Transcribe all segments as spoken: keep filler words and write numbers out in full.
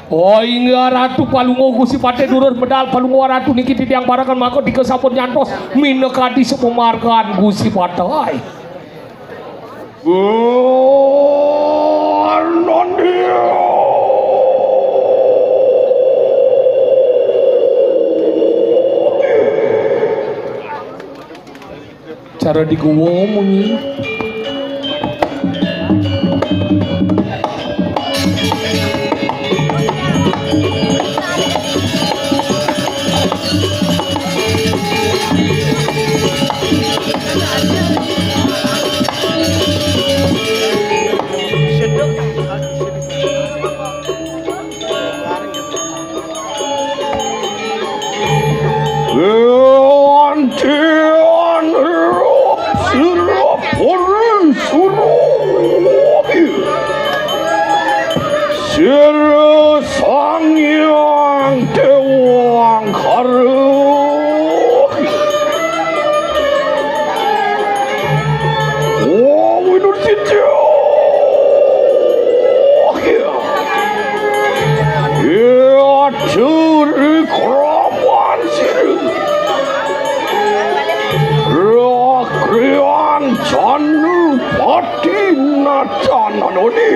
Oh, inggih Ratu Palungguh Gusti Patih durus medal Palungguh Ratu niki titiang parekan mangka tika sampun nyantos minakadi sapamargan Gusti Patih. Cara di guwa munyi. Antian rup sira puri suruh. Sira Sang Hyang Dewangkara. Oh, winur sitya. Ya, curi kraman sira. Rakrian Janupati nacananone.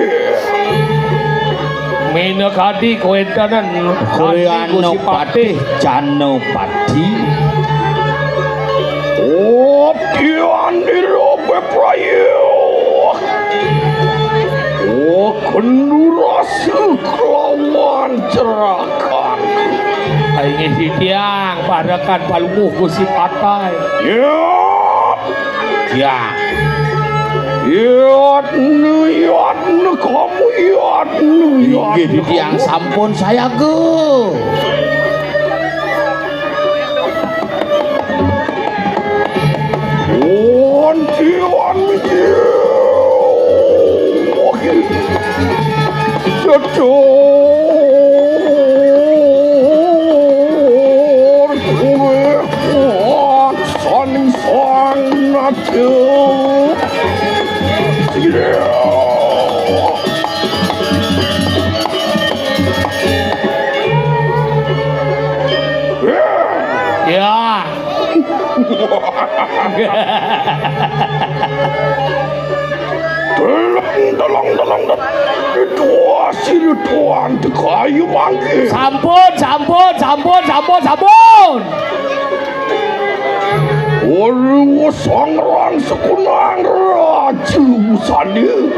Minakadi kawéntenan Krianopatih Janupati. Otian nira beprayu. Oh, kendurasa kelawan cerakan. Inggih titiang, parekan Palungguh Gusti Patih. Ya. Ya. Yatna, yatna, kamu yatna, yatna. Inggih titiang kamu. Sampun sayaga. Wonten Sedur kuwe kuat saning sang natu. Ya. Deleng, deleng, deleng, deleng. Rituasi, rituan, dekayu mangke. Sampun, sampun, sampun, sampun, sampun. Ora sangrang sekunang raja musane.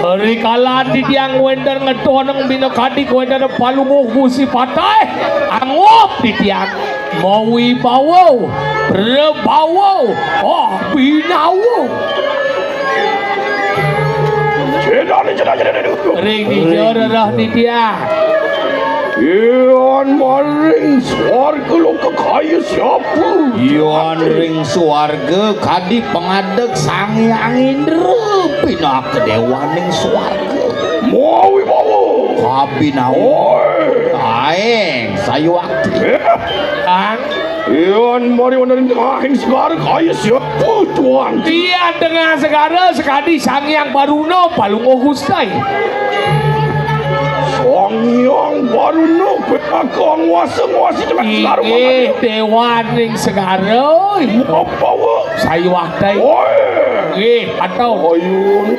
Rikala titiang wénten ngetuhang bina kadi kawéntenan Palungguh Gusti Patih, angup titiang. Mawibawa, prabawa, abhinawa. Cedane, cedane, cedane. Ring dija rerah titiang. Yan maring swarga loka kaya siapa? Yan ring swarga kadi pangadeg Sang Hyang Indra pinaka dewaning swarga. Mawibawa. Abhinawa. Oi. Aeng, sayuwakti. Eh. Kang. Yan mari wonten ing tengahing segara kaya siapa, Tuan? Tiang tengah segara sekadi Sang Hyang Baruna Palungguh Gusti. Sang Hyang Baruna pinaka nguasa-nguasi tengah segara. Inggih, dewaning segara. Apa, Wak? Sayuwakti. Oi. Nggih, patuh. Ayun.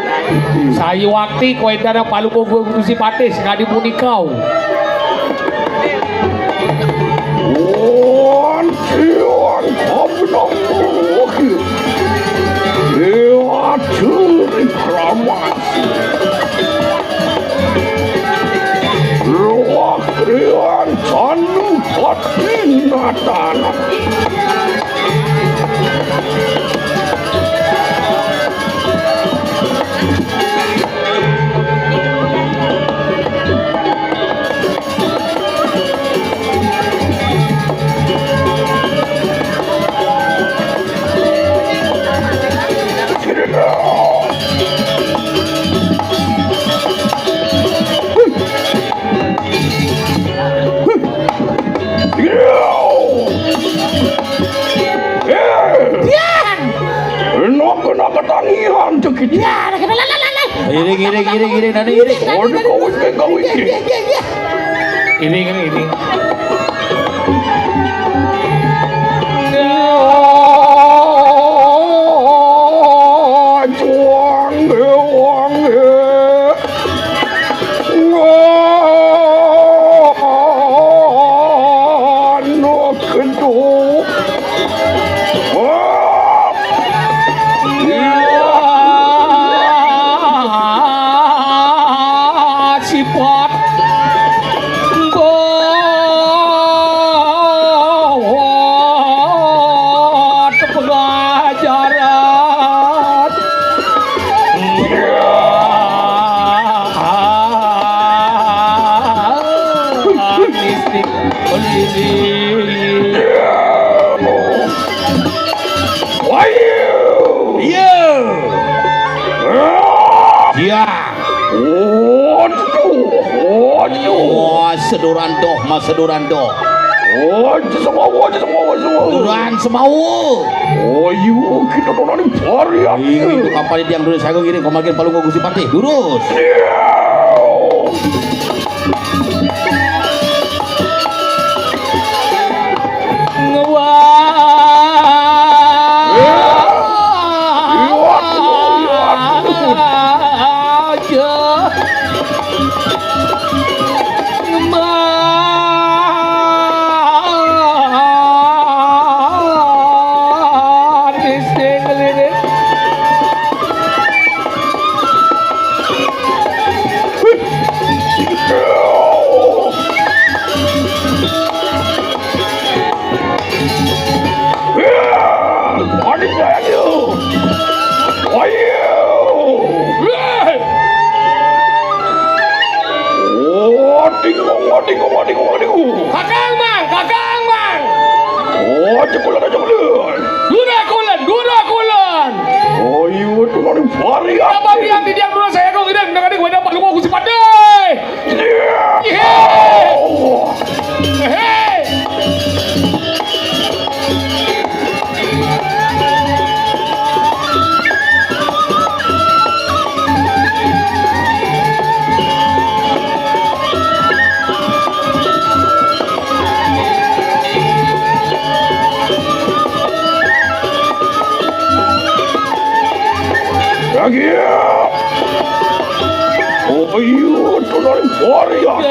Sayuwakti kawéntenan Palungguh Gusti Patih sekadi punika. Wonten kabnong. Dewa Curi Kramat. Roh Krian Canu Katinatana. Tiang. Nok, nok, tangian cekit. Ya, iring, iring, iring, iring, nani iring. Waduh, kau iring, kau iring. Ya, ya, ya, ya. Ini kan ini. Sipot bot pengajaran. Mistik. Iya. Iya. Waduh, waduh. Wah, seduran doh, mas seduran doh. Waduh, semua, waduh, semua, waduh, semua. Seduran semua. Oh, iya, kita tuh nanti varian. Iya, itu kapal yang dulu saya ngiring, kemarin Palungguh Gusti Patih. Durus. Iya. Ngewah. Ngewah. Ngemanis ding lilis. Ayo. Ayo. Wating, wating, wating, wating. Kakang, Mang, Kakang, Mang. Oh, cepulan, cepulan. Dura kulon, dura kulon. Oh, iya, tuh lari varian. Apa biang di diang dura saya kau ngidang dengan adik wadah Pak Lumo Gusti Patih. Iya. Iya. Oh. Hei. Lagi. Oh, iya, tuh lari varian.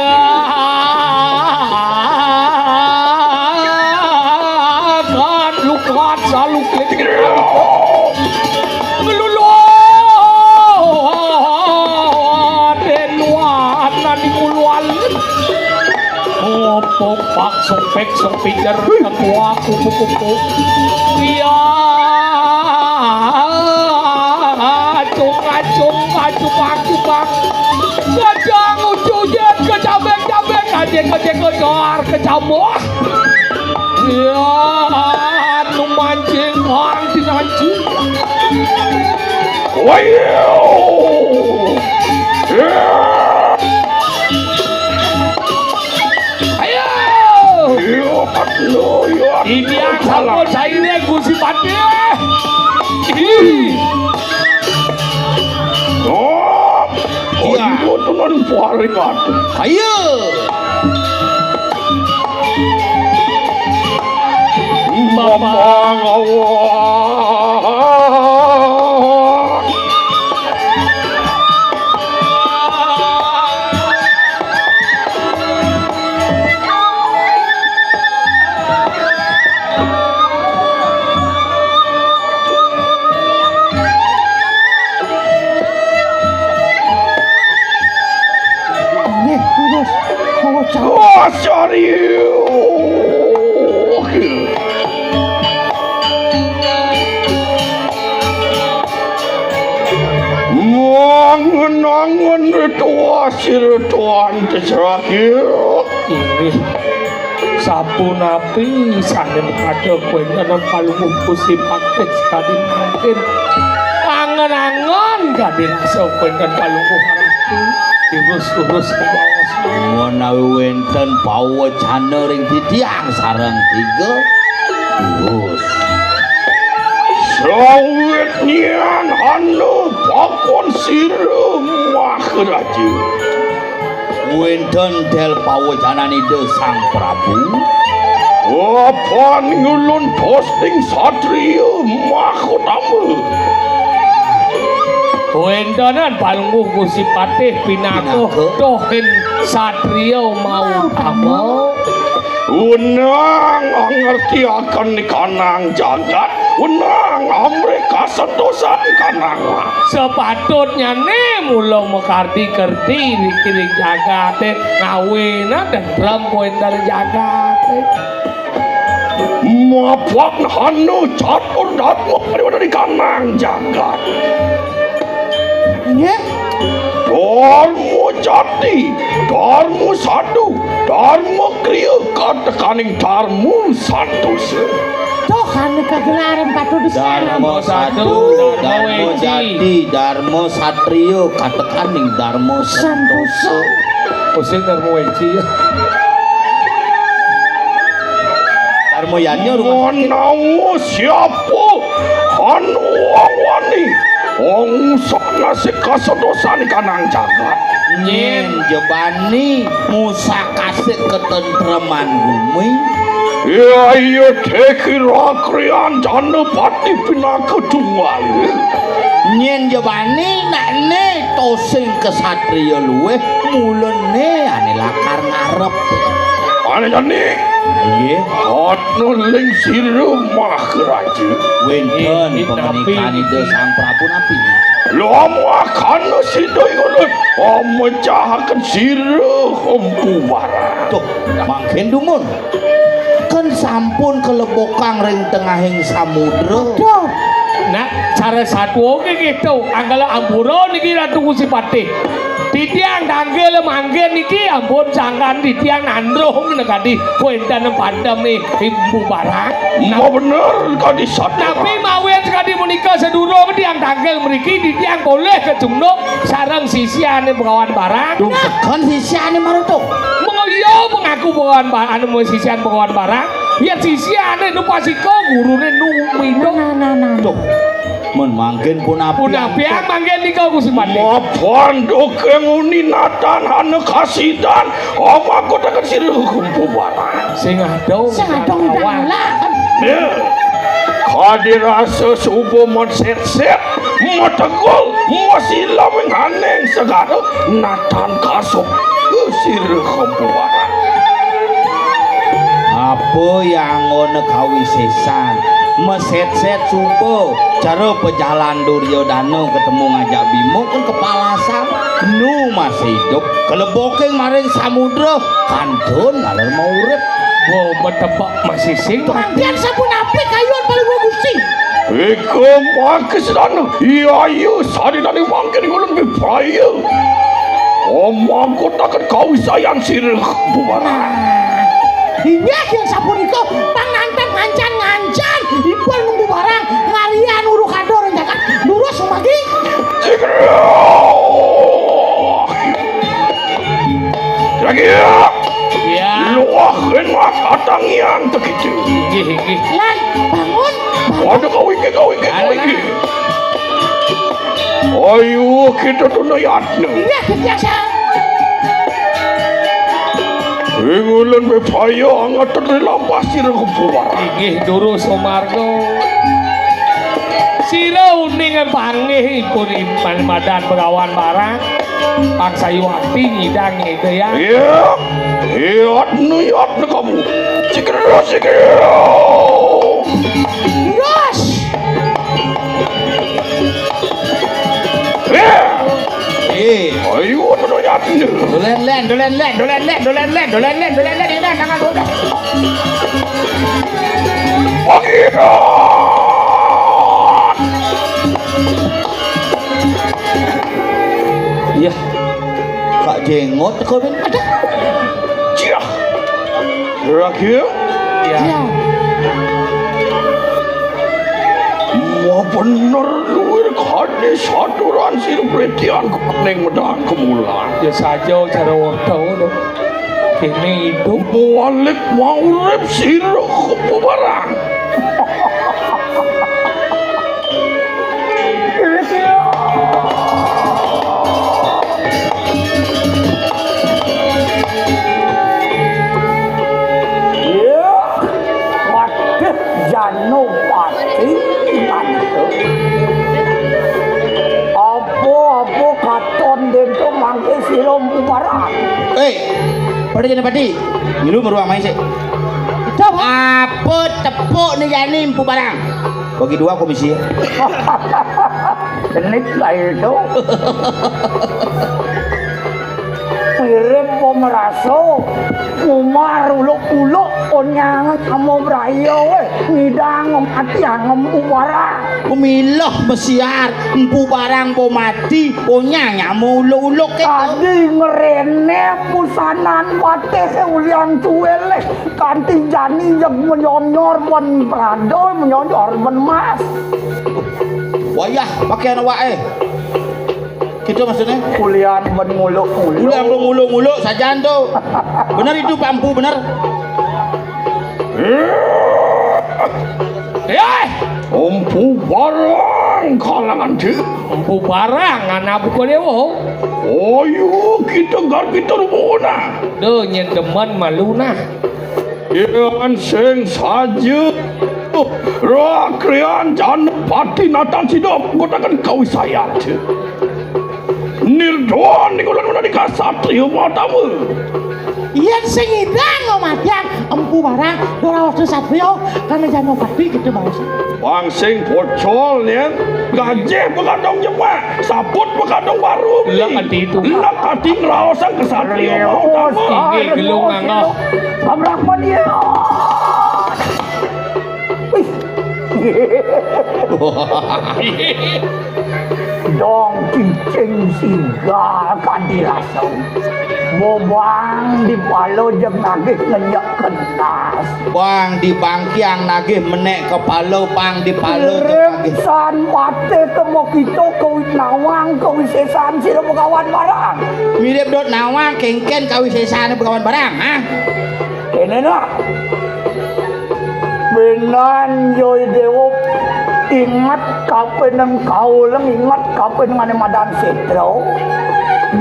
Kan lukat salukit. Ngeluluan, denuan, nani nguluan. Opok, pak, sopek, sopijer, ketua, kupu-kupu. Iya, acung, acung, acung, aku, bang. Kejang, ucu, jen, kecabek, cabek, kajek, kejek, kejar, kecabok. Ya, anu mancing, Bang, dinanci. Wayo. Ya. Ayo. Ya, aduh, ya. Ini yang sampun sairé Gusti Patih. Ih. Oh. Iya. Ayo, tenan paringan. Ayo. Mamang awak. Nggih, terus. Mawa cawek. Wah, sorry. Mangen-angen ritual sirituan terakhir. Inggih. Sapunapi sané makada kuwéntenan Palungguh Gusti Patih sakadi mangkin. Angen-angen gadé rasa kuwénten Palungguh Ratu. Lurus-lurus kumaos. Menawi wénten pawecana ring titiang sareng tiga, lurus. Sawit nyan hana pakon sira, Maharaja. Wénten del pawejanan Ida Sang Prabu. Apan ngulun posting satriya mahkotama. Wéntenan palungguh Gusti Patih pinaka Pinaka. Tohin satriya mautama. Wenang ngertiaken kanang jagat, wenang amrih kasentosan kanang. Sepatutnyane mula makardi-kerdi niki ring jagate, ngawinang tentrem kuwi ring jagate. Mapan hanu catur dharma pariwara di kanang jagat. Nggih. Dharma jati, dharma sadu, dharma kriya katekaning dharma santosa. Toh anu kagelaran patut disarang. Dharma sadu, dharma jati, dharma satriya katekaning dharma santosa. Santosa. Pusing dharma weci ya. Dharma yanya rumah sakit. Menawa siapa anu wani, wong sanasik kasentosan kanang jagat. Nyen jebani musakasik ketentreman bumi. Ya iya deki rakrian janapati pinaka tunggal. Nyen jebani nakne tosing kesatria luwih mulane ane lakar ngarep. Ane jani. Nggih. Atna ling sira Maharaja. Wenten pengenikan Ida Sang Prabu napi? Lamakana sida ingulun mecahaken sira Empu Barang. Tuh, mangkin dumun. Kan sampun kalebokang ring tengahing samudra. Duh. Nah, cara satua nggih gitu. Anggala ampura niki Ratu Gusti Patih. Titiang tanggel manggen niki ampun sangkan titiang nandruh menekadi kuenten pantem nih Empu Barang. Mau bener kadi satua. Tapi mawit kadi menika sedurung tiang tanggel mriki titiang polih ke Jumnuk sareng sisiane Begawan Barang. Duh, seken sisiane marutuk. Mengko iya mengaku Begawan Barang, anu sisian Begawan Barang. Ya sisiane nu pasika gurune nu minuk. Nah, nah, nah. Duh. Mun mangkin punapi. Punapi mangkin nika Gusti Patih. Mapan duke muni natan hana kasidan, amakotaken sira Empu Barang. Sing adong. Sing adong kawan. Dalan. Ya. Kadi rasa suba meset-set, metegul, masilam ing haning segara, natan kasuk sira Empu Barang. Apa yang ngono kawisesan? Meset-set suba, cara pejalan Duryodana ketemu ngajak Bima kan kepalasan. Nu masih hidup, keleboking maring samudra, kantun ngaler mau urip. Wo, betepek masih sing. Pantian sampun apik kayuan paling Gusti. Ika makis dana, iya, iya, sadinane mangkin ngulun bipraya. Omangkutaken kawisayan sira bubaran. Nah, inggih yen sapunika panganten ngancan-ngancan ipun mung bubarang ngarian uru kador jagat lurus sumagi. Jigro. Lagi ya. Ya. Luah yen mas atangian tekicu. Inggih, inggih. Lan bangun, bangun. Waduh, kau iki, kau iki, kau iki. Alah. Ayo kita tunayatna. Inggih, biasa. Ing ulun bebaya anget tetelampas sira kebuaran. Inggih, Duru Sumargo. Sira uning panggih ipun iman madan Begawan Barang. Pangsayuwati ngidang ngidayang. Iya. Iya, nu iya, nu kamu. Sikira, sikira. Terus. Iya. Eh. Ayo, nu iya, nu. Dolen len, dolen len, dolen len, dolen len, dolen len, dolen len, ini tangan udah. Pagi. Iya. Kak Jengot teko, Min. Ada. Ciah. Lagi ya? Iya. Iya. Mau bener luwir kade saturan sir pretian kepening medahan kemulan. Ya saja cara warta ngono. Kene idup. Mualik maurip sira kebubaran. Eh, pada Janapati. Milu meruang main sik. Apa tepuk ni jani Empu Barang? Bagi dua komisi. Genit lah itu. Mirip pemeraso. Umar uluk-uluk onyang sama brayo, weh. Ngidang mati angem Empu Barang. Pemilah mesiar Empu Barang bo mati, onyang nyama uluk-uluk ke. Tadi ngerene pusanan patih ulian cuweleh, kanti jani jeg menyonyor ben prado, menyonyor ben mas. Wayah pakaian awake. Gitu maksudnya? Ulian ben nguluk-nguluk. Ulian ben nguluk-nguluk sajan tu. Bener itu Pak Empu, bener. Eh, Empu Barang kalangan, Cik. Empu Barang anak buka dewa. Ayo, kita gar kita rumah. Duh, nyen demen malu nah. Ian sing saja. Rakrian Janapati natan sida nggotaken kawisayan, Cik. Nirdoan ning ulun menadi kasatria matamu. Yen sing idang matian Empu Barang, ora usah satria, karena Janapati kita bangsa. Wang sing pocol nyen, gajih begadong jemak, sabut begadong baru. Lah, ati itu. Lah, ati ngraosang kesatria matamu. Inggih, gelung angah. Pamrang padiat. Wih. Dong cicing singgal kadi lasem. Bobang di pala jeg nagih ngenyak kenas. Bang di bangkiang nagih menek kepala, bang di pala jeg nagih. San pate temo kita kawit nawang kawisesan sira Begawan Barang. Mirip dot nawang, kengken kawisesan Begawan Barang, ha? Kene nah. Benan yo dewa inget kapeneng kauleng, inget kapenengane madan setra.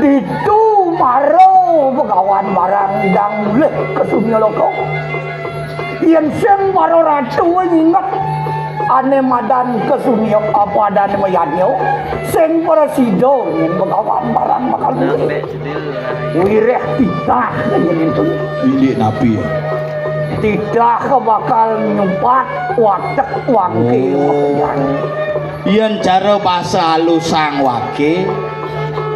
Ditu maro Begawan Barang idang mulih ke Sunia Loko. Yen sing maro ratu inget ane madan ke Sunia apa adane mayadnya, sing prasida yen Begawan Barang bakal mulih. Wireh titah nyen itu. Indik napi? Titah bakal nyumpat watek wangke. Oh. Yen cara basa halus sang wake,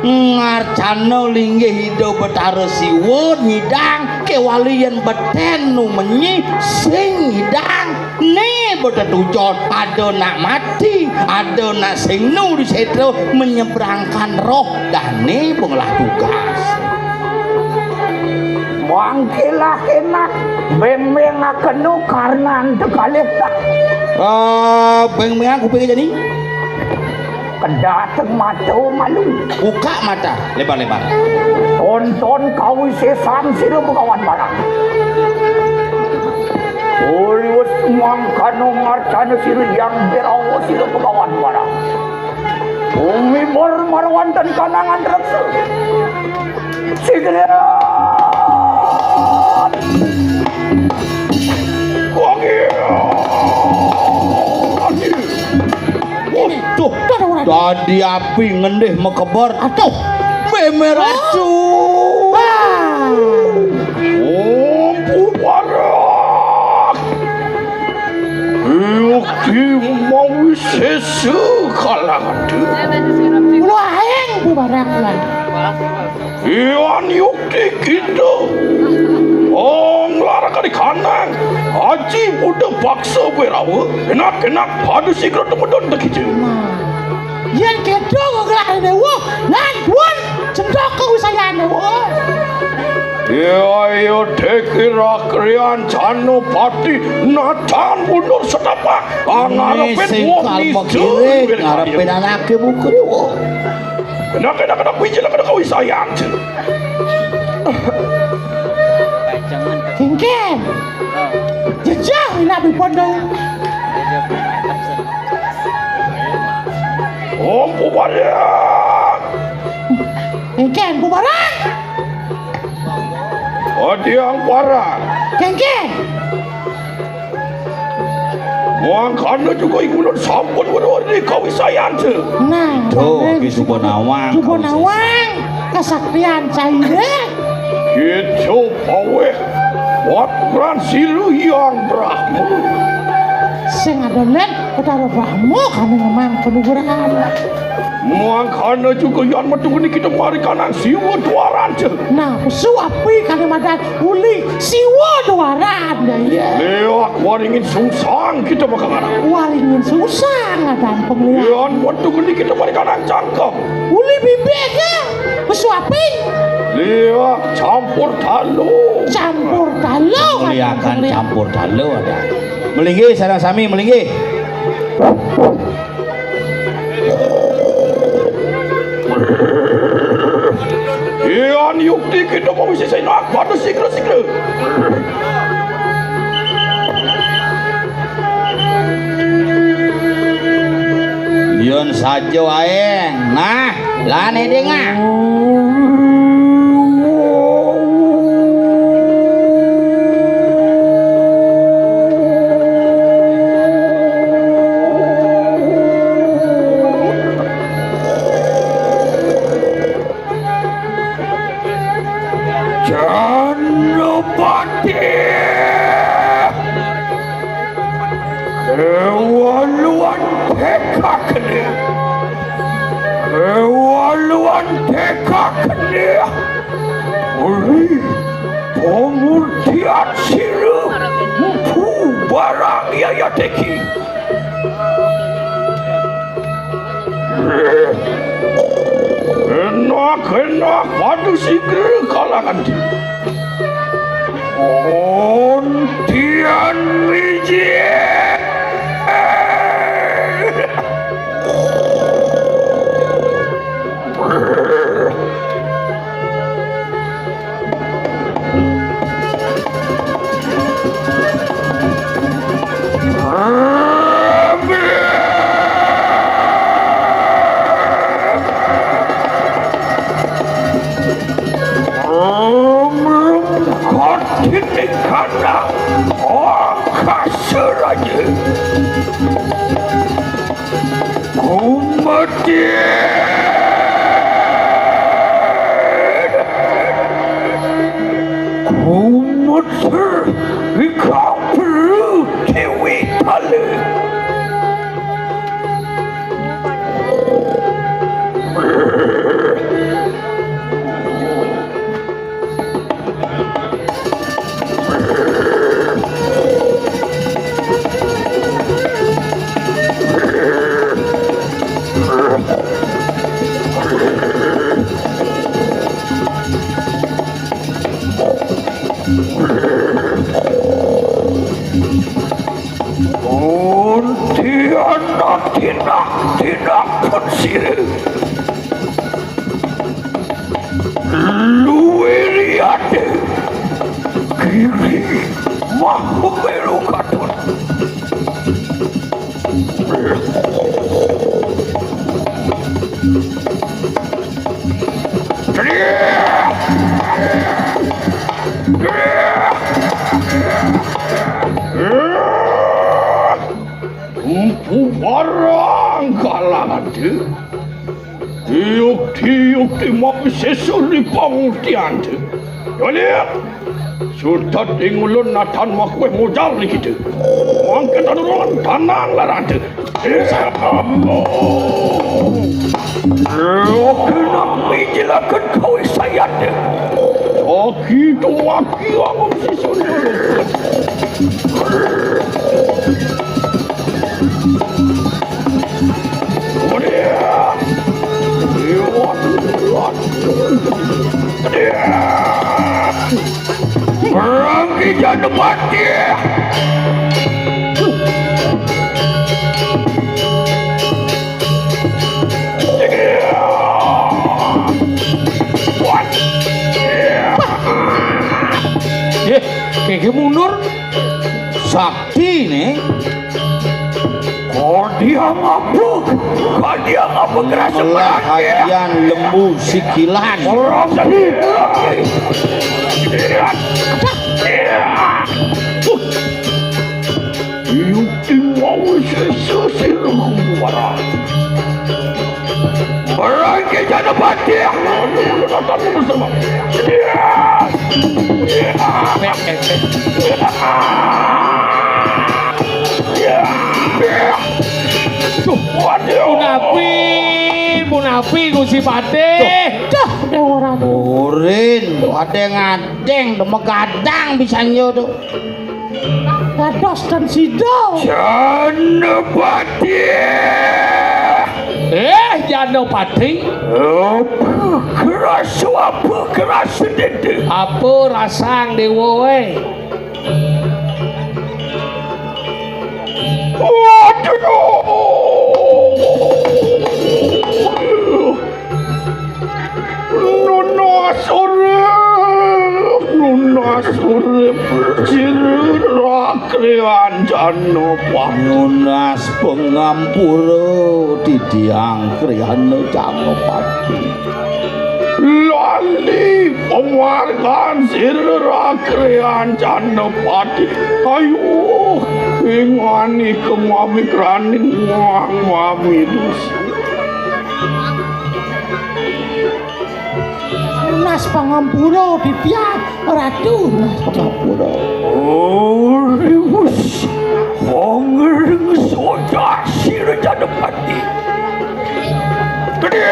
ngarcana linggih Ida Betara Siwa nyidang kewali yen beten nu menyi sing nyidang ne betetujon ada nak mati, ada nak sing nu di setra menyeberangkan roh dane bengelah tugas. Mangkilah enak, beng-beng akenu karnan tegalih tak. Ah, beng-beng aku pikir jadi. Kedateng mata malu. Buka mata lebar-lebar. Tonton kawisesan sira Begawan Barang. Uriwes mangkana ngarcana sira yang berawa sira Begawan Barang. Bumi bor marwanten kanangan reksa. Sigriat. Wangi. Wangi. Waduh, dadi api ngendih mekeber. Aduh, memer aduh. Wah. Ompu Barang. Yukti mawisesa kalangan. Wah, eng, Bu Barang, lah. Iwan yukti kita. Ong lara kadi kanang. Aji Buddha paksa berawa. Enak-enak pada sigra temedon tekija. Nah, yen kedo ngegelar dewa, lan duan cendok kewisayan dewa. Ya, ya, deki rakrian Janapati natan mundur setapak. Ngarepin wong ngarepin anake buku dewa. Kena, kena, kena, kuwi jelek, kena kawisayan. Kengken. Jejak, enak bipun dong. Ompu Barang. Kengken, Bu Barang. Adiang Barang. Kengken. Mangkana juga iku sampun werweri kawisayan, Cek. Nah, itu, Ki Subanawang, Subanawang, kesaktian caire. Kita paweh, watran siru Hyang Brahma. Sing ada len, Betara Brahma kami ngemang penugrahan. Mangkana juga yan metu kene kita marikanang Siwa Dwaranja. Nah, pesu api kami madan uli Siwa Dwaranja, ya. Liwak waringin sungsang kita makangan. Waringin sungsang adan penglian. Yan metu kene kita marikanang cangkem. Uli bimbing, ya. Pesu api. Liwak campur talu. Campur talu. Muliakan campur talu ada. Melinggih sareng sami melinggih. Yan yukti kita mawisi senak pada sigra-sigra. Yun saja wae. Nah, lane dingah. Janapati. Kewaluan tekakne. Kewaluan tekakne. Uri, pemurtian sira, mpu barang yayateki. Enak, enak, padu sigra kalangan di. Ontian biji. Amrung kotining kana akasa raja. Kumetir. Kumetir ikang perlu Dewi Tala. Untian tindak-tindak pun sirih. Luwih riate, kiri mahu melu katun. Empu barang kalangan tu. Tiup-tiup di mapi sesur di pangurtian tu. Yolip, sutat di ngulun natan makueh mujar di kita. Mangke tanurungan tanang larang tu. Roh kena mijilakan kau sayat tu. Aki tu maki aku sesur. Perang kita mati. Eh, keke mundur. Sak Dene. Kadiang apa? Kadiang apa kerasa melah berat, ya? Hajian lembu sikilan. Orang tadi. Yukti mau sesuai kuara. Orang ke jana batik. Datang bersama. Ya. Duh, waduh. Punapi, punapi Gusti Patih. Duh, Déwa Ratu. Urin, adéng-adéng, demek gadang bisa nyo tuh. Dados dan sida. Janapati. Eh, Janapati. Apa kerasa, apa kerasa dede? Apa rasang Déwa, eh? Waduh. Nunas urip, nunas urip, sira rakrian Janapati. Nunas pangampura titiang kriyana Janapati. Lali pamargan sira rakrian Janapati. Ayo, ingani kemami kraning wang mami dusi. Nunas pangampura titiang, Ratu, nunas pangampura. Oh, riwus. Wong ring soja sira Janapati. Gedé.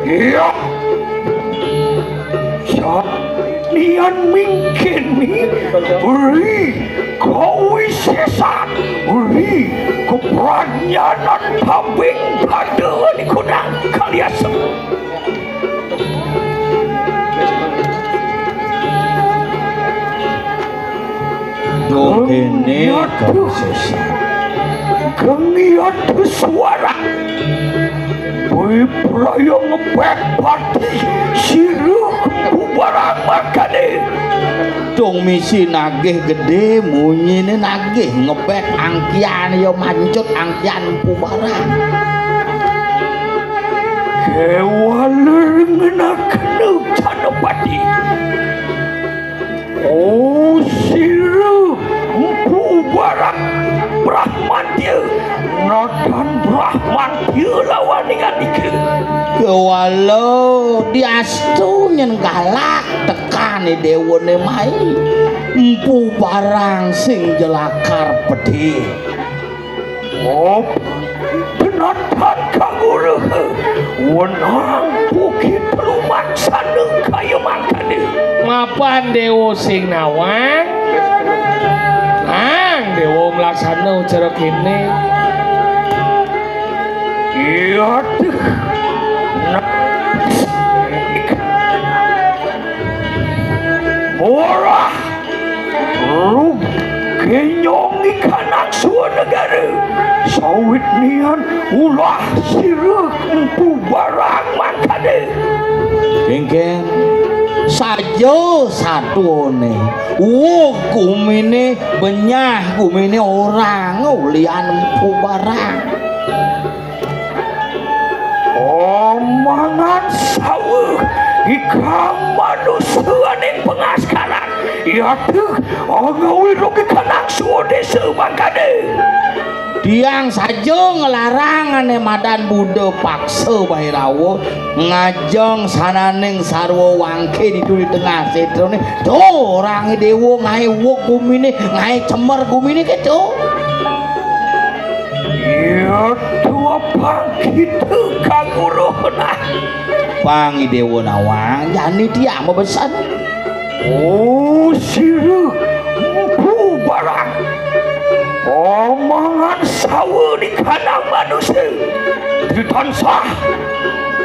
Iya. Sanian mingkini beri kawisésan, beri kapranyanan tabing pada dikunang kaliasem. Duh, kéné kawisésan. Geng iya suara. Wipraya ngebek pati sira bubarang makané. Dong misi nagih gedé, munyiné nagih ngebek angkian ya mancut angkian bubarang. Kéwala ngenakna Janapati. Oh, sira Mpu Barang Brahmantya, nadan Brahmantya lawaning andika. Kéwala diastu nyén galak tekané déwané mai. Mpu Barang sing jelakar pedih. Op, penatan kaguru. Wenang bukit lumaksana kaya mangkana. Mapan déwa sing nawang. Nang déwa mlaksana cara kéné. Iya tuh. Nah. Ora. Rub kenyong ikanang suwa negara. Sawit nian ulah sira empu barang mangkane. Kéngkén, saja satuane. Wuh, gumine benyah, gumine ora ngulian empu barang. Omongan sawa ikang manusa aning pengaskaran. Yatuh, ngawi rugi kanang suwa desa mangkane. Tiang saja nglarang ane madan Buddha paksa Bairawa ngajeng sananing sarwa wangke ditu di tengah setrane. Tuh, orange dewa ngae wuk gumine, ngae cemer gumine ketu. Iya, tua pang kita kang uruh nah. Pang Idewa Nawang, jani tiang mabesen. Oh, sira empu barang. Omongan sawa di kanang manusa. Ditansah.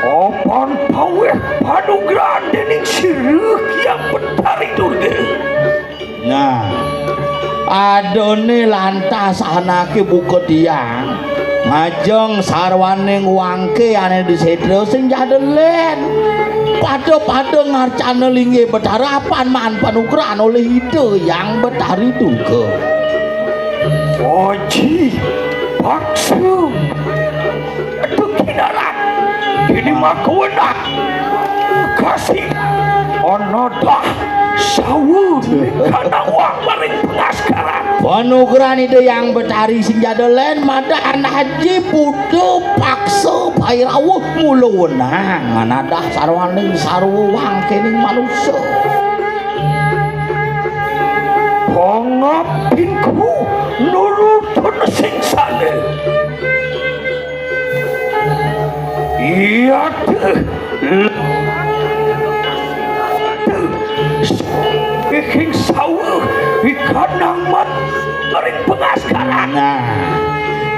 Opan paweh panugrahan dening sira yang Betari Durga. Nah, adone lantas anake buka tiang, ngajeng sarwaning wangke ane disedra sing jadelen. Pada-pada ngarcana linggih Betara apan maan panugrahan oleh Ida Yang Betari Durga. Oji, paksa. Aduh, kinarak. Kini maka wenang. Kasih. Ana dah sawu kanawang maring pengaskaran. Panugrahan Ida Yang Betari sing jadelen madan aji budu paksa Sai rawuh mula wenang manadah sarwaning sarwa wangkening manusa. Pangabdinku nurutun sing sané. Iya dé. Iking sawa ikanang mat ring pengaskaran. Nah,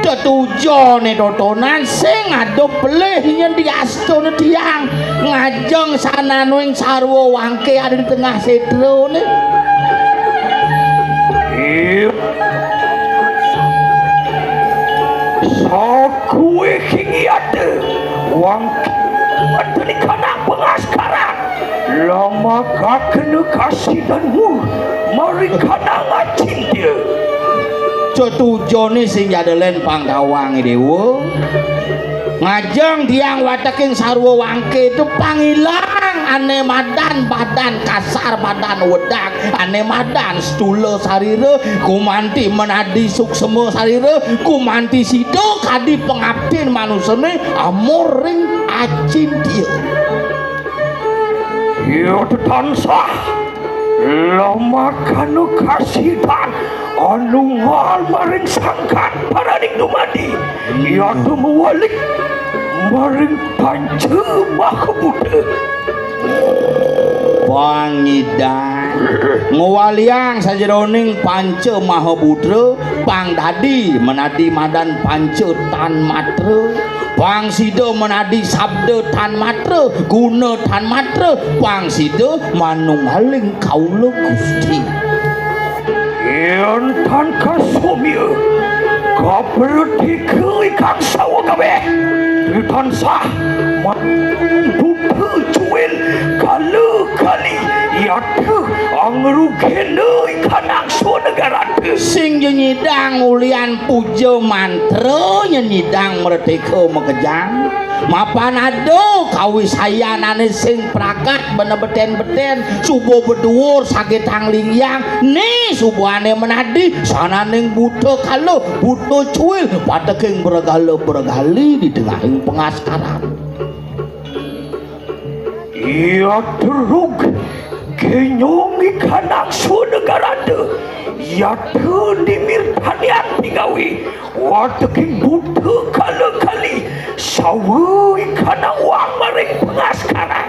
tetujoné totonan sing ada pelih nyén diastuna tiang ngajeng sananing sarwa wangké ada di tengah sétrané. Iya. Sakuwi king yata wangké ada di kanang pengaskaran. Lamakakena kasidanmu maring kanang acintya. Tetujoné sing jadelen pangkawang Déwa. Ngajeng tiang wateking sarwa wangké itu pangilang ané madan badan kasar, badan wedak, ané madan stula sarira, gumanti menadi suksma sarira, gumanti sida kadi pangabdin manusané amor ring acintya. Iya tansah lamakana kasidan anunggal maring sangkan paraning dumadi. Iya tumawalik maring panca mahabuta. Pangidang ngwaliang sajeroning panca mahabuta, pang dadi menadi madan panca tan matra. Pang sida menadi sabda tan matra, guna tan matra, pang sida manunggaling kaula Gusti. Yén tan kasomya, kapretika ikang sawa kabéh, tansah buta cuil kala kali, yata angrugena ikanang swanegarata. Sing nyidang ulian puja mantra, nyidang merdeka makejang. Mapan ada kawisayanané sing pragat bena beten-beten, suba beduur sagetang linggih, né subané menadi sananing buta kala, buta cuil, wateking bregala-bregali di tengahing pengaskaran. Iya terug kenyong ikanang swanegarata, yata dimirtanian pingawé, wateking buta kala kali, sawa ikanang wang maring pengaskaran.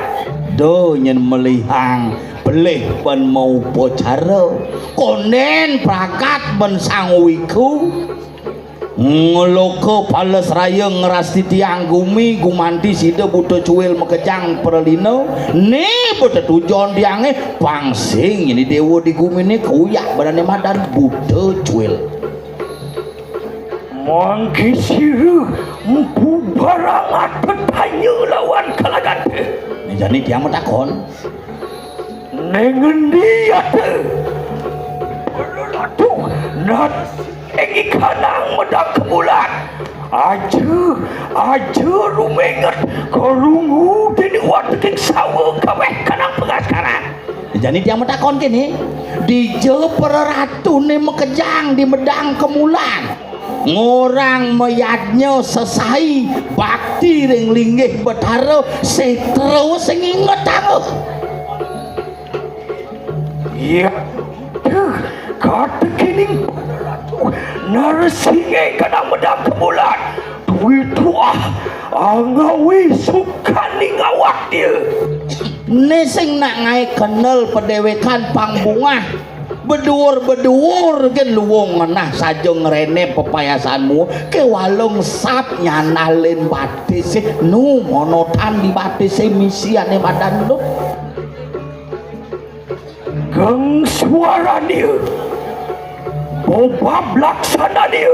Do nyén melihang pelih ban maupacara, kondén pragat ban sang wiku. Ngloka palesraya ngrastitiang gumi, gumanti sida buta cuil makejang pralina, né buta tujon tiangé, pang sing nyén déwa di guminé kuyak badané madan buta cuil. Mangké sira mpu barang atetanya lawan kalaganta. Jani tiang matakon. Nang endi yata? Ratu, nat ing ikanang medang kemulan. Aja, aja rumenget karungu dini wateking sawa kabéh kanang pengaskaran. Jani tiang matakon kéné, dija para ratuné makejang di medang kemulan? Ngorang mayadnya sesai bakti ring linggih Betara, sétra sing ingetanga. Iya, katekining Narasingé kadang medang kemulan. Duit tuah angawi sukaning awak dia. Né sing nak ngaé kenel padéwékan pang bungah. Beduur-beduur gén luung ngenah saja ngréné pepayasanmu, kéwala ngesap nyanalin batisé, nu monotan di batisé misi ané madan lu. Geng suara dia, bobab laksana dia,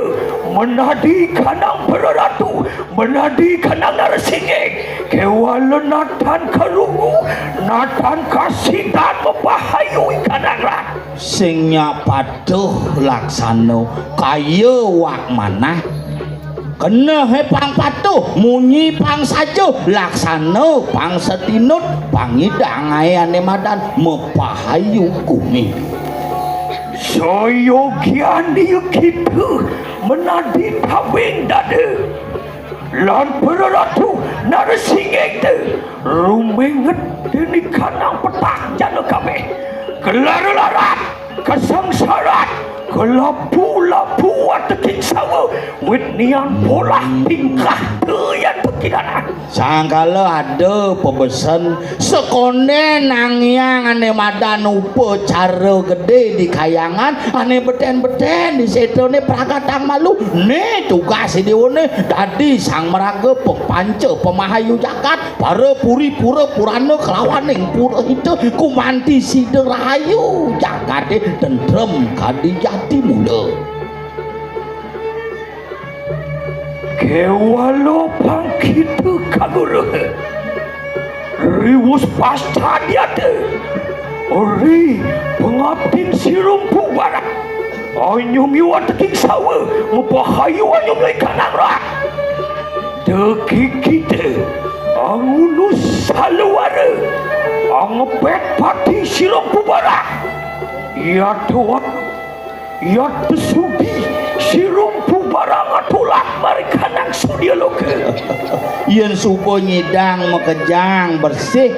menadi kanang pereratu, menadi kanang narasingé, kéwala natan karungu, natan kasidan mapahayu ikanang rat. Sing nyak patuh laksana kaya wak manah. Kenehé pang patuh, munyi pang saja, laksana pang satinut, pangidang aé ané madan mapahayu gumi. Sayogian dia kita menadi tabing dada. Lan para ratu Narasingita ruminget dening kanang petak jana kabeh. Kelar larat, kasangsarat, kelabu-labu ateking sawa, wit nian polah tingkah daya tekinana. Sangkala ada pebesen sekonden nangiang ane madan upacara gede di kayangan, ane beten-beten di setrane pragatang malu. Ne tugas dewane dadi sang maraga pepanca pemahayu jagat, para puri pura purana kelawaning pura hita, gumanti sida rahayu jagate tentrem kadi jati mula. Kewala pang kita kaguru. Riwus pasta diata. Ri pengabdin sirumpu barak. Anyum yuwa teking sawa, ngepahayu anyum yuwa ikanang rak. Deki kita, angunu saluara, angepet pati sirumpu barak. Ya tuan. Yat sudi sirumpu barang atulak mari kanang sudia loka. Yen suba nyidang makejang bersih,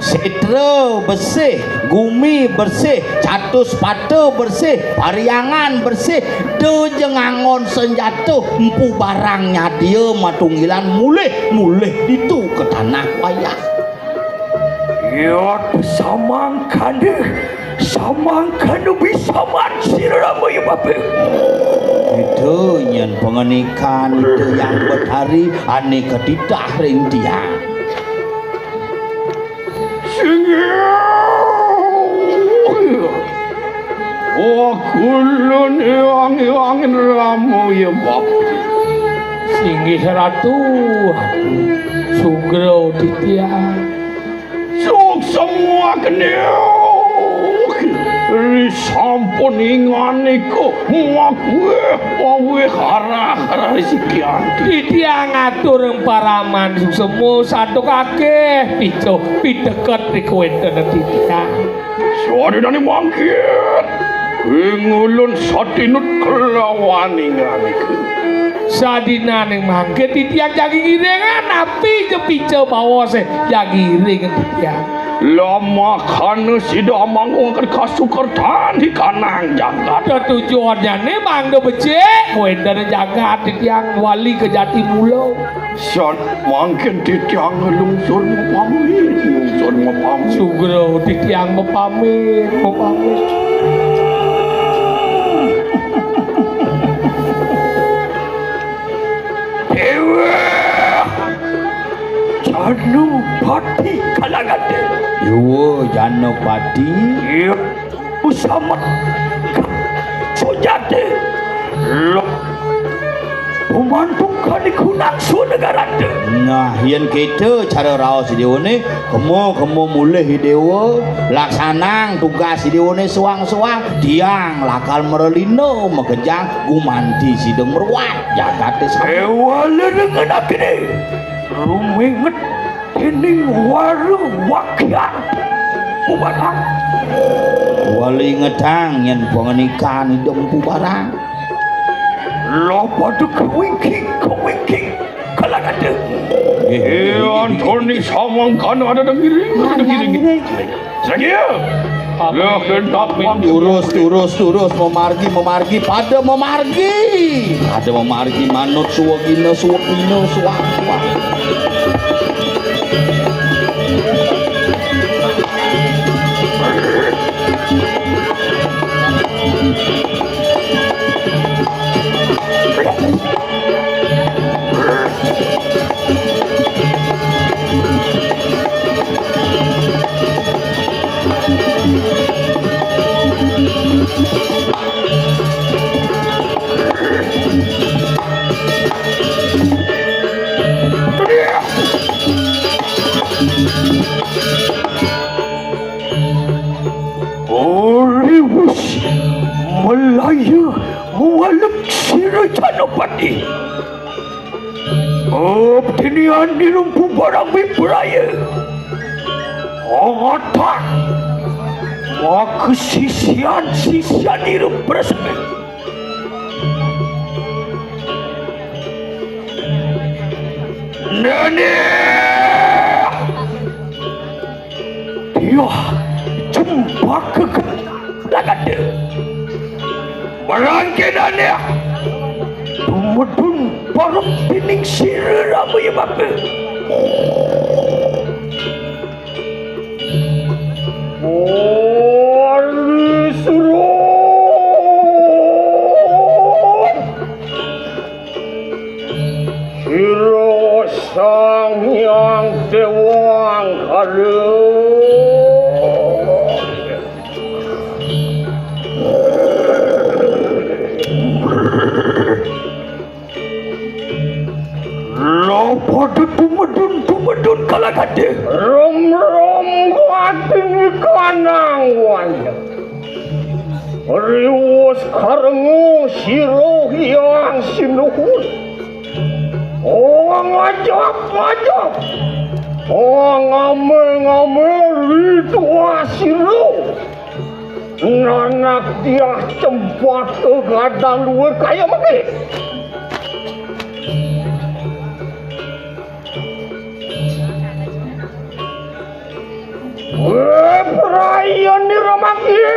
setra bersih, gumi bersih, catus pata bersih, pariangan bersih, da ja nganggon senjata, empu barang nyadia matunggilan mulih, mulih ditu ke tanah wayah. Yot samangkana, samangkana bisaman sira Rama ya bapa. Ida nyen panganikan Ida Yang Betari ane katitah ring tiang. Singgih. Wah, kulun iwang-iwangin Rama ya bapa. Singgih Ratu, sugra titiang. Suksma kene. Ri sampun inganika maweh, maweh arah, arah risikian. Titiang atur ring paraman suksma santuk akeh picuh piteket ri kawéntenan titiang. Sadinane mangkin ing ulun satinut kelawan inganika. Sadinane mangkin titiang jagi ngiringan, napi ja pica bawase jagi iring titiang. Lamakana sida amangguhaken kasukertan di kanang jagat. Tetujuannyane mangda becik, kawéntenan jagat titiang wali ka jati mula. San mangkin titiang nglungsur mapamit, nglungsur mapamit. Sugra titiang mapamit, mapamit. Dewa Janapati kalagate. Dewa Janapati. Iya. Usamat sujate. Lo. Pumantukan iku nangsu negarate. Nah, yen kita cara raos dewane, kemo-kemo mulih dewa, laksanang tugas dewane suang-suang, tiang lakal mrelina makejang gumanti sida mruat jagate sami. Ewala dengan akine. Ruminget dening waru wakyang. Bubatang. Wali ngetang yen pangenikan idem bubarang. Lo pada kewingking, kewingking. Kalan ada. Eh, Antoni samangkana ada dengiring, ada dengiring. Saja. Lah, kentak turus, turus, turus, memargi, memargi, pada memargi. Pada memargi, manut suwegina, suwegina, suwak, suwak. Oriwis Melayu mualek sira Janapati. Abdinian nirumpu barang wibraya. Ongatan. Maka sisian-sisian nirumpu resmi. Nenek! Dia cempaka lagada. Marangke nenek. Tumedun parep dening sira Rama ya Bapa. Wali suruh. Sira Sang Hyang Dewangkara. Lo padha tumedun-tumedun kalagada. Rum-rum kuatin kanang wayah. Riwus karengu sira Hyang Sinuhun. Oh, ngajap-ngajap. Oh, ngamel-ngamel ritual sira. Nanak diah cempaka gadang luwur kaya mengke. Weh, prayani ramangkir.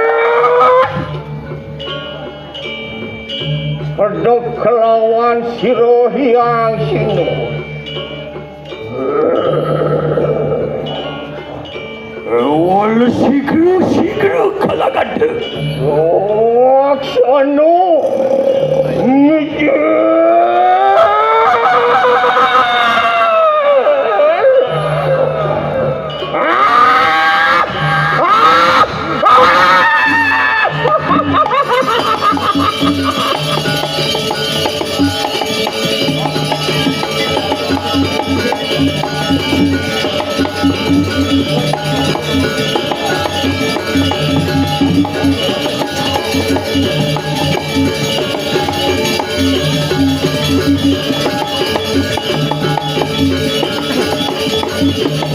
Pedhot kelawan sira Hyang Sinu. Wala sigra-sigra kalagada. Laksana mijil.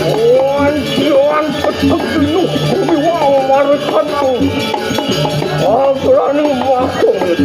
Wan, wan, petek jenuh, kuwi wae marep kanang. Agraning wakil.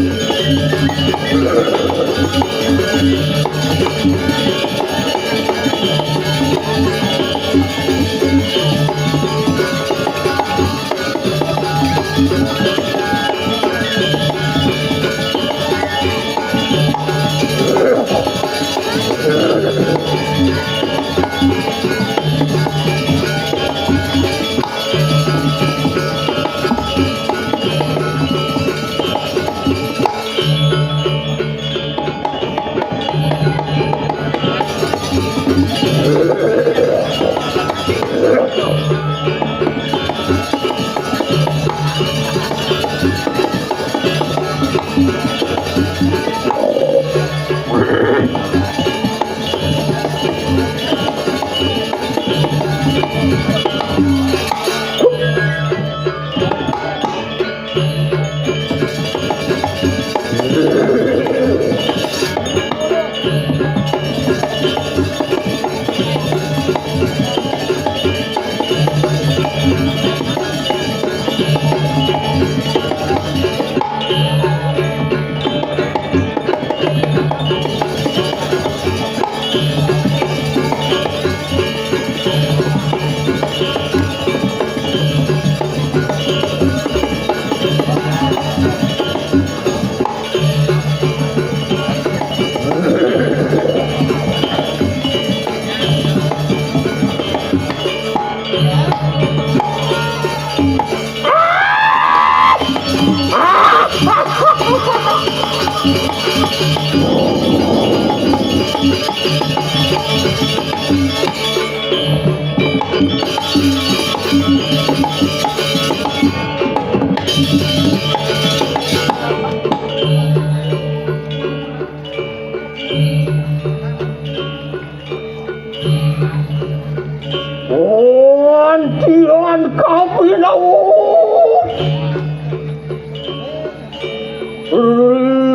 Wantian kapinawu.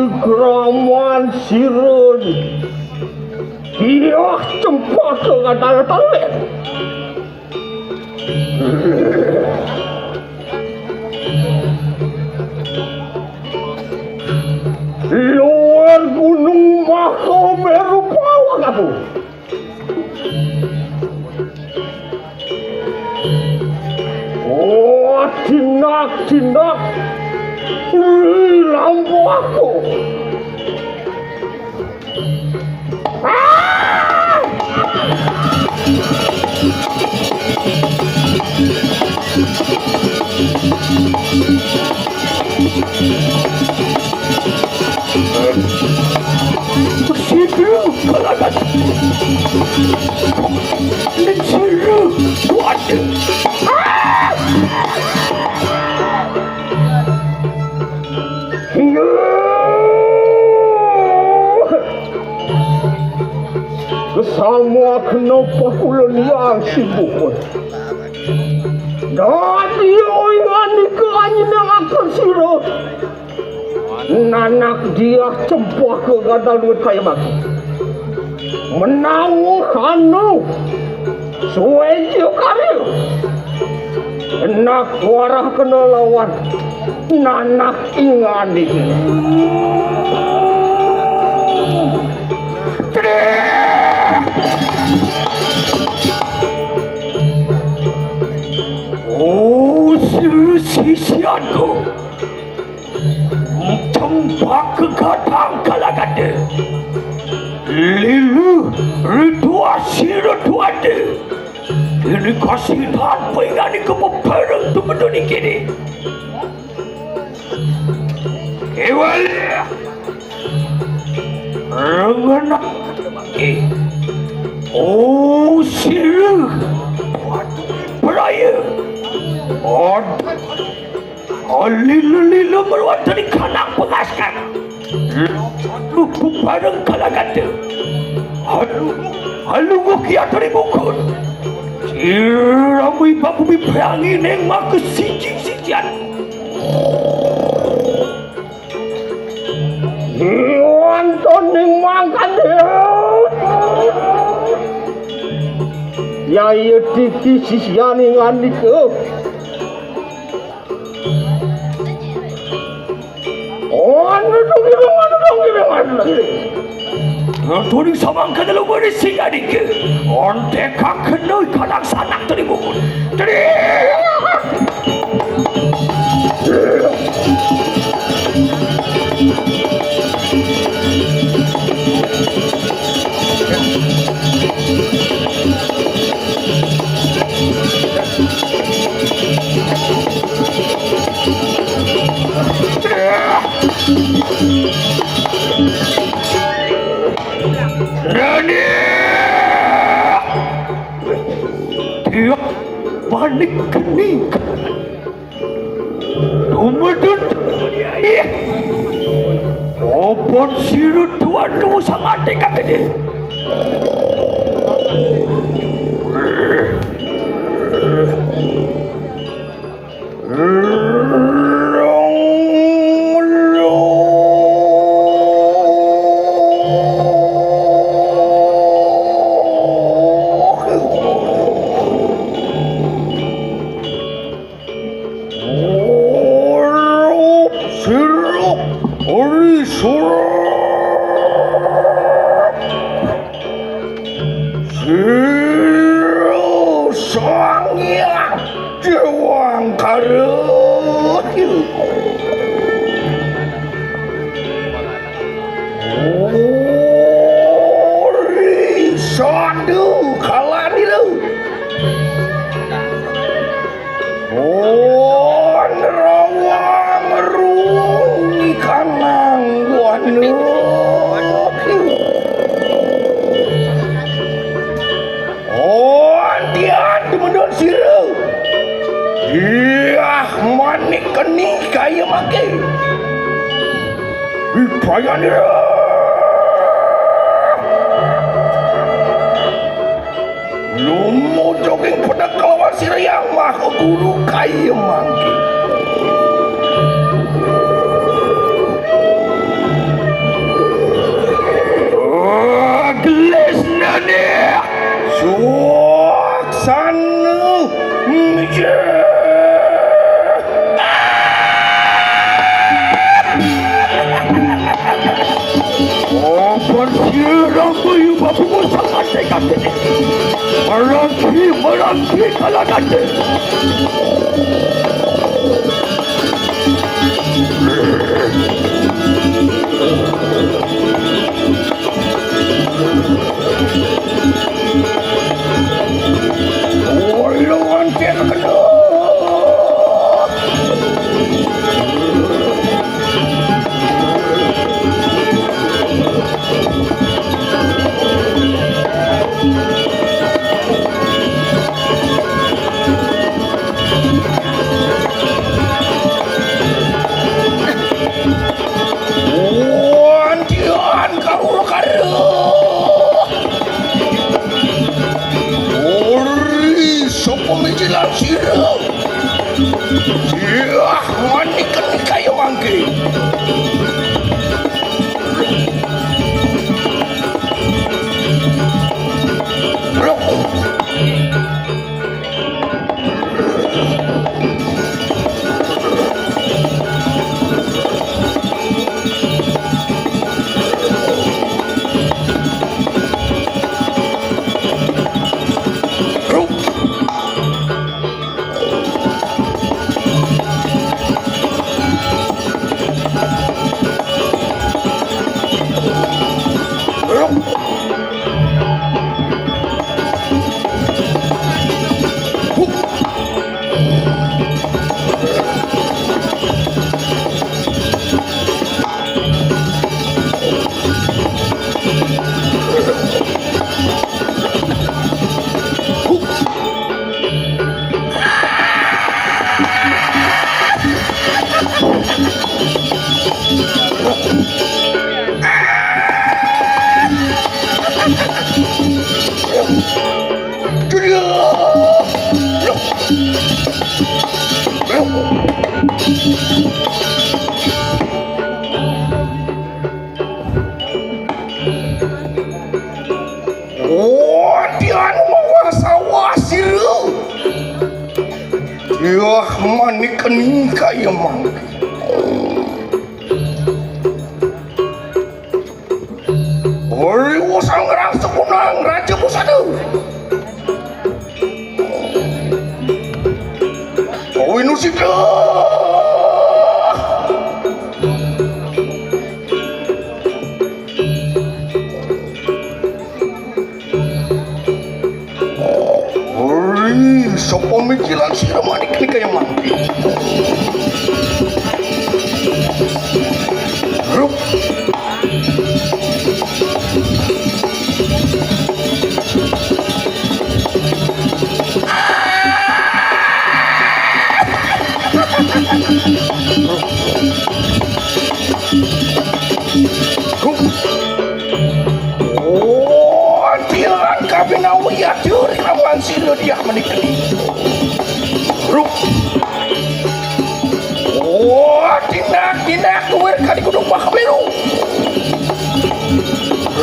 Rigraman sirun. Diah cempaka ngadal-dalen. Luar gunung Mahameru pawang aku. Tindak, tindak, lampu aku. Sidru kalagat. Sidru kuat. Sama kenapa kula liang sibuk. Dadi oi ngandika anyinang aku sira. Nanak diah cempaka gadal duit kaya mati. Menawa kanu sueja karya. Enak warah kena lawan nanak ingani. Oh, sisianku. Cempaka gadang kalagada. Lilu rituasi rituade. Ini kasihan pengani kepepereng tu bedoni kini. Kewal. Rengena. Oh, siru. Peraya. Od. Alilu-lilu meruat dari kanak pengaskar. Lupu bareng kalagata. Alu, alu ngukia dari bukun. Sirami babu biperangi neng maka siji-sijian. Iwan toning mangkade. Yaya titi sisiani ngandika. Oh, anu dong, anu dong, anu dong. Turi samangka dalam berisi gadike. Onte kakeno kalang sanak tadi bukun. Tadi. Rani! Tiap panik kening. Tumedun. Opon sirut tuan lu sangat dekat ini. Sirup, ori surup. Sira Sang Hyang Dewangkara. Ori sadu kalanira. Oh, nerawang rung ikanang buana. Oh, antian tumedun sira. Diah manik keni kaya make. Ipayanira. Lumujuging pedek kalawan sira Hyang Maha Guru kaya mangke. Oh, gelis nane. Suaksana. Opan sira bayu babu sangat dekat ini. Merangki, merangki kalagate. Sira. Yah, manik kaya mangke. Oh, tian mawa sawah sira. Yah, manik keni kaya mangke. Ori wosang ngerang sekunang raja pusada. Kawinusita. Ori, sapa mikilan sira manik kaya mangke. Rup. Oh, tiang kabinawi atur lawan sira dia menikah. Rup. Oh, tindak-tindak kuwer kadi kudu pahamiru.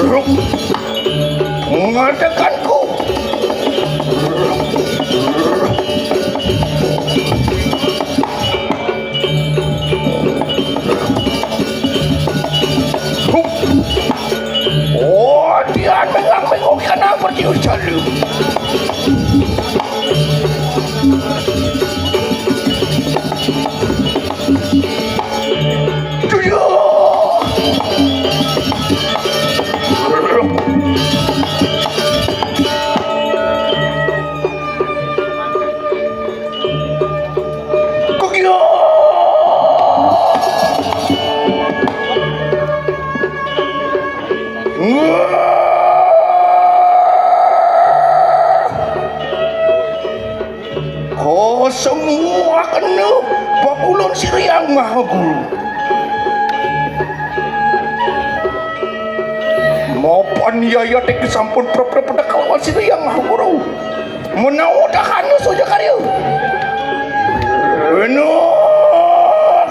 Rup. Mengatakanku. Oh, tiang mengak-mengok kana pertiwi jalu. Tuyuk. Kok iya? Oh, semua kena bakulon Siriang Maha Guru. Mapan yaya tek sampun prep-prep pedek kelawan Siriang Maha Guru. Menawa dah hanya saja karya. Benar.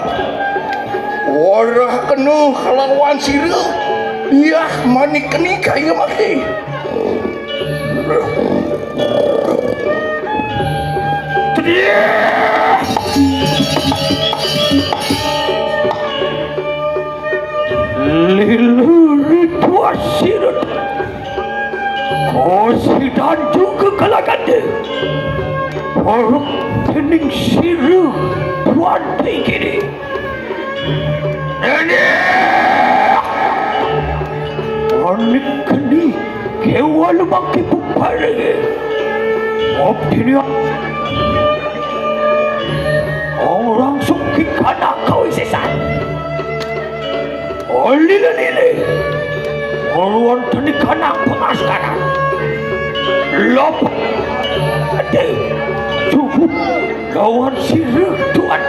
Warah kena kelawan sira. Yah, manik keni kaya mati. Lilu ritual sirut. Kosidan juga kalagande. Paruk dening siru tuan tingkiri. Ini. Panik keni kewa lumaki pupare. Optinia. Ong langsung kikana kau isisan. Olile-lile. Oluan tenik anak pengaskaran. Lop. Ade. Cukup. Lawan sirih tuan.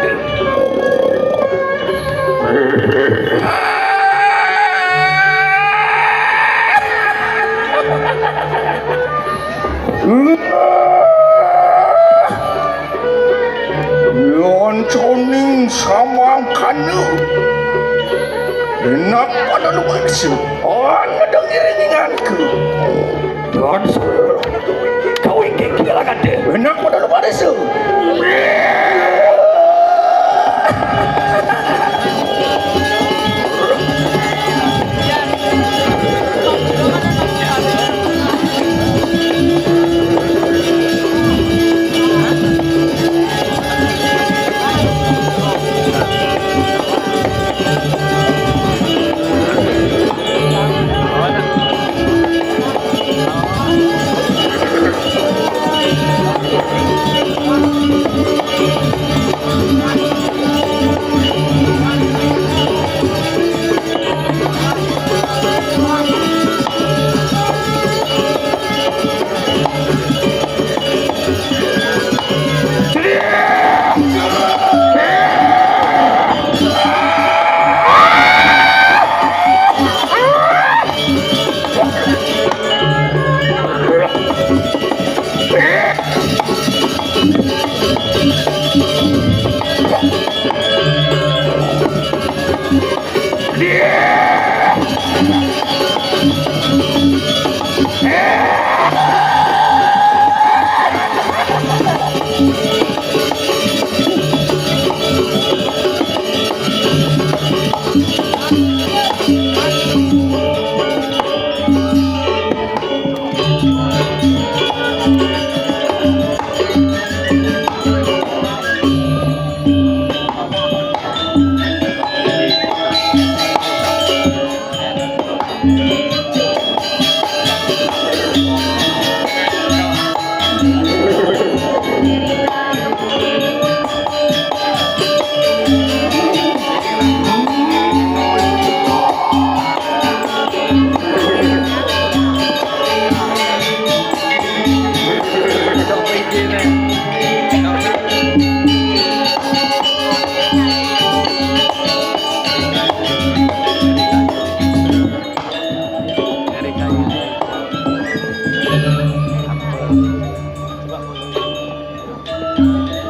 Anu, enak pada lupa sih. Oh, anu dong iringanku. Don, kau iki kira kade. Enak pada lupa sih.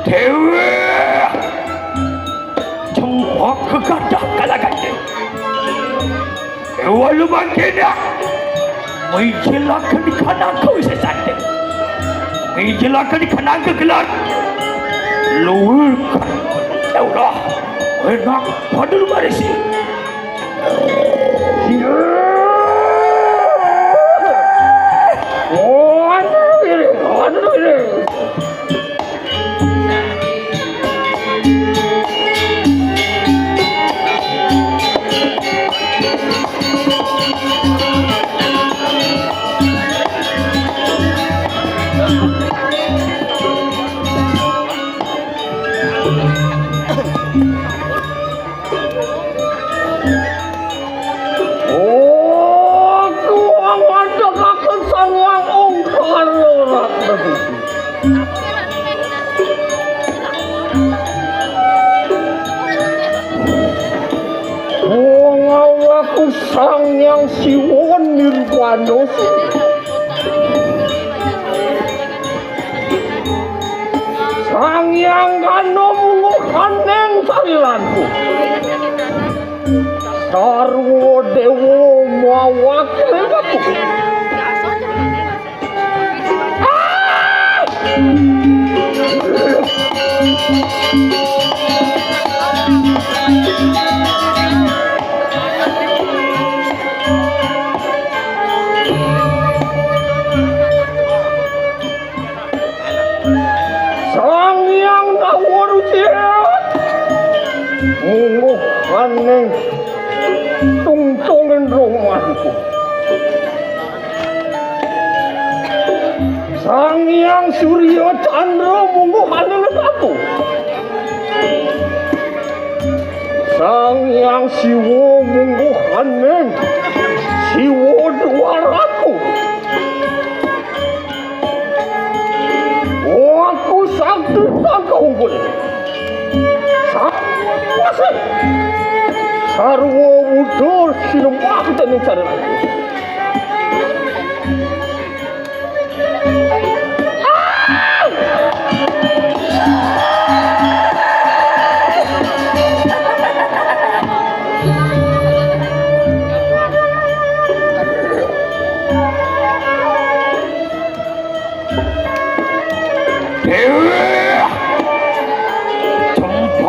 Dewa cempaka gadah kalagane. Dewa lumangkina. Mijilaken kanangku sesate. Mijilaken kanangku gelar. Luwih. Ya Allah. Enak pada lumarisi. Oh, kuang ngadekaken Sang Hyang Ungkara Ratna. Kuang awakku Sang Hyang Siwa Nirwana. Sang Hyang Gana mungguhaning sariranku. Sarwa dewa mawakil aku. Sang Hyang Dawa Ruci, mungguhaning tungtungin romanku. Sang Hyang Surya Candra mungguhaning aku. Sang Hyang Siwa mungguhaning Siwa Dwaraku. Aku sakti kang kaunggul. Sakti sarwa mudhun sinembah dening cara.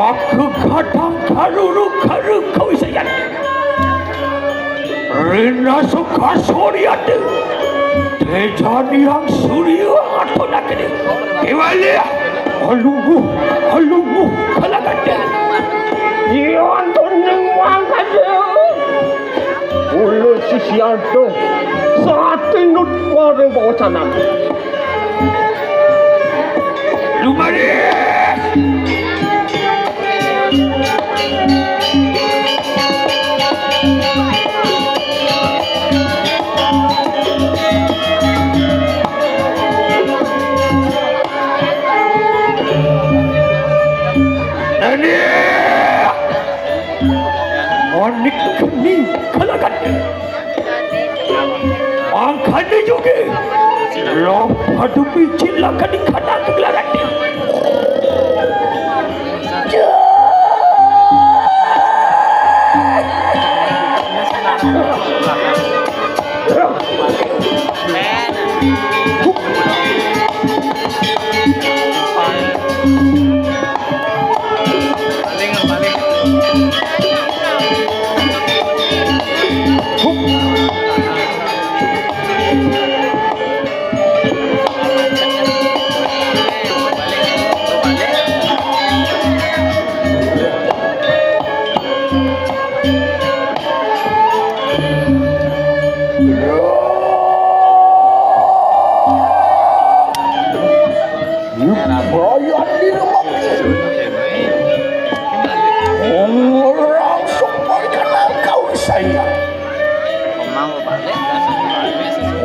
Kegadang karuru karu kawisayan. Rina suka soriate. Tejani yang surya atau nakene. Kewali. Alungu, alungu, kalagate. Iya, anton neng mangkade. Ulo sisianto. Satinut pada bawa sanak. Lumari. Nani? Manik keni kalakan. Angkane juga. Lo padu biji lakani kana kegelaran. Bayar di rumah. Orang supaya kenal kau saya.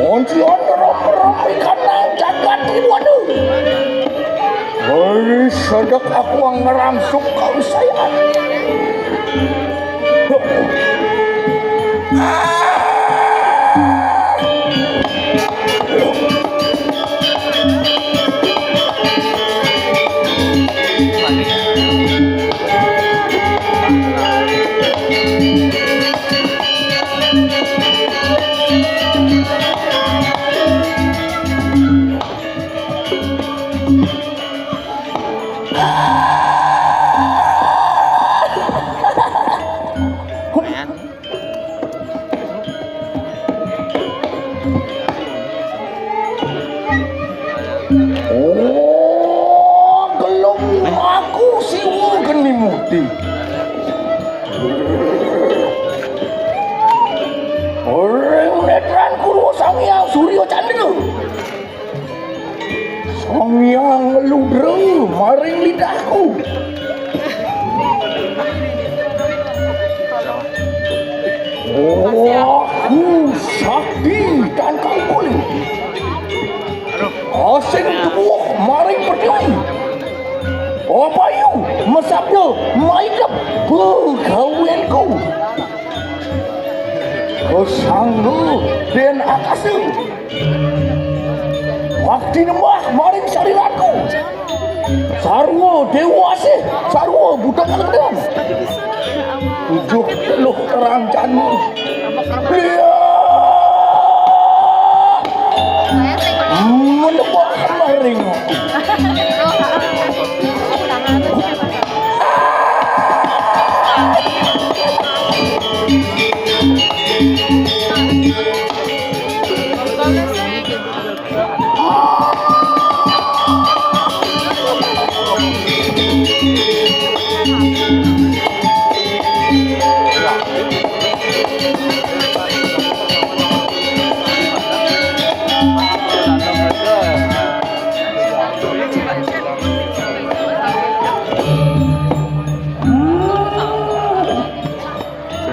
Onci on rom-rom ikan nang jagat di waduh. Hei, sedek aku ngerangsuk kau saya. Oh, gelem aku siwa geni muti. Ring netran Kuru Sang Hyang Surya Candra. Sang Hyang ngeludra maring lidahku. Aku sakti tangkal kulit. Asing tubuh maring pertiwi. Opayu mesabda maidep begawenku. Kesanggu den akasa. Bakti nembah maring sariranku. Sarwa dewa asih, sarwa buta kalendang. Tujuh teluh kerancanmu. Liya. Menembah maring.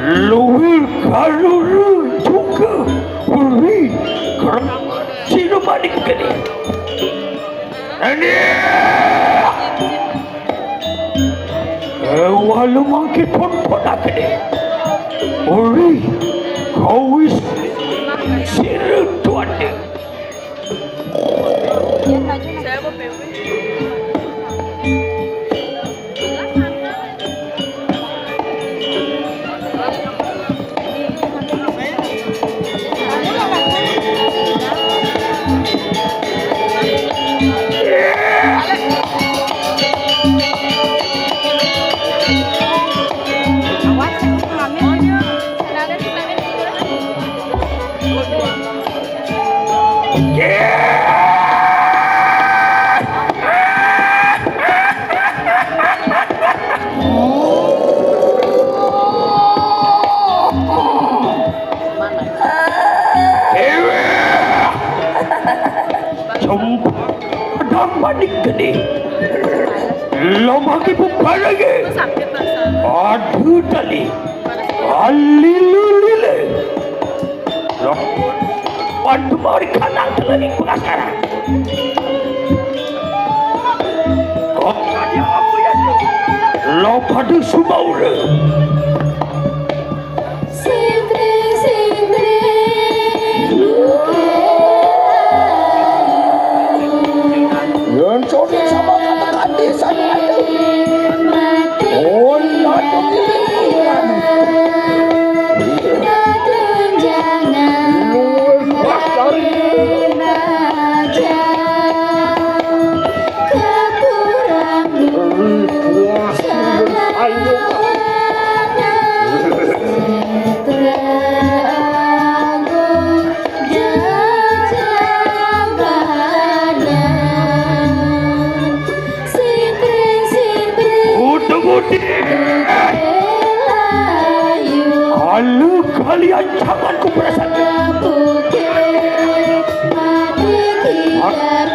Luwih kalulu juga uri kerem sinumaning geni. Nani? Walu mangkit pun pun geni. Uri kawis siru tuan. Lomba ki pupara ge. Aduh tali. Alilu lile. Lo. Waduh, mari kanan telangi pengasaran. Kok ada apa ya? Lo pada subaura. Sindri, sindri, luke ayu. Yen sore sama kata-kata sana ada. Mati. Oh, iya, dong, ini. Ketunjangan. Luar biasa. Remaja. Kekurangan. Ayo. Udah mudik. Kalau kalian jangan ku perasaan. Aku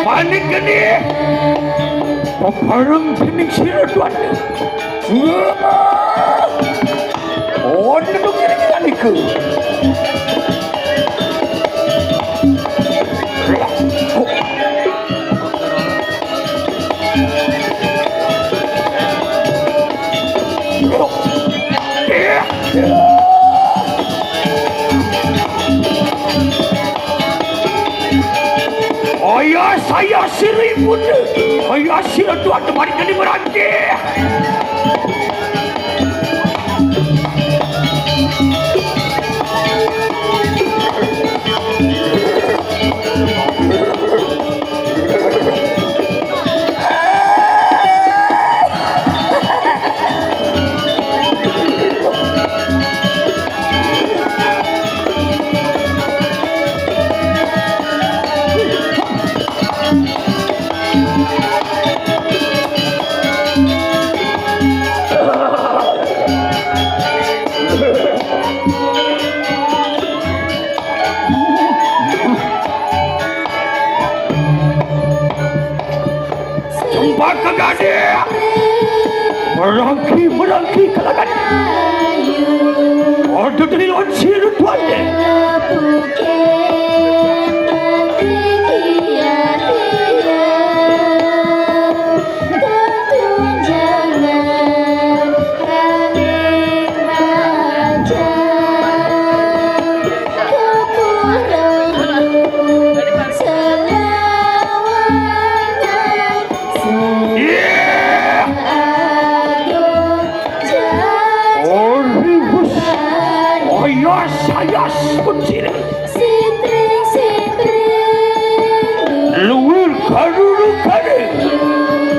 Manik geni. Pepareng dening sira tuan. Oh, nendung diri kita niku. Ayah saya siribut. Ayah sira tuan temani kami merangkih. Cempaka gading. Merangki, merangki kalagan. Order dari Lord Sirutwande. Oribus. Oyos, ayos, kuncine. Luwir karuru kare.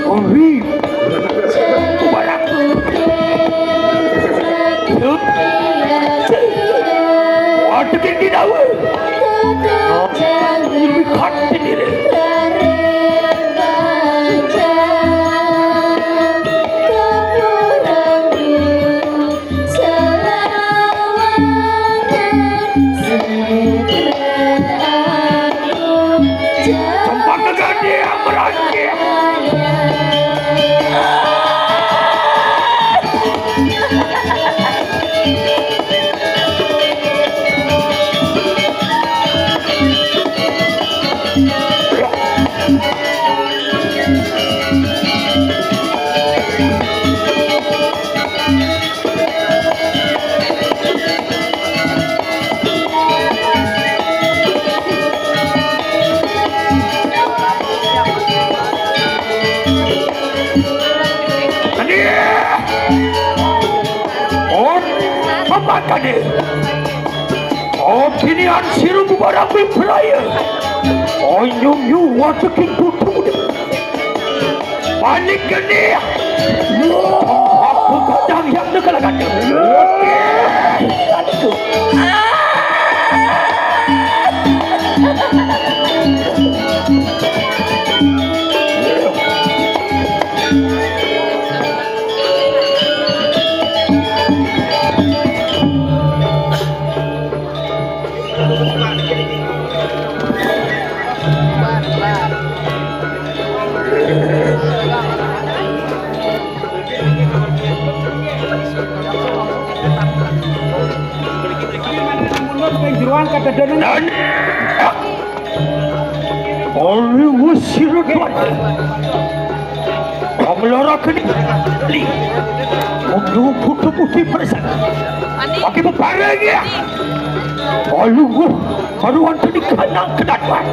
Ori. Kubarak. Waduh, kiki dawe. Lebih hati diri. Cempaka gading yang merangkik. Oh, kini an siru bubarak pipraya. Oh, nyung nyu wateking putu. Panik geni. Aku kadang yang negara ganda. Oke. Adikku. Mundur ping jeroan kadedenan. Oleh usir tuan. Kamelara kene. Li. Mundur putu putih persen. Pakai bebareng ya. Aluh, karuan tadi kenang kedatang.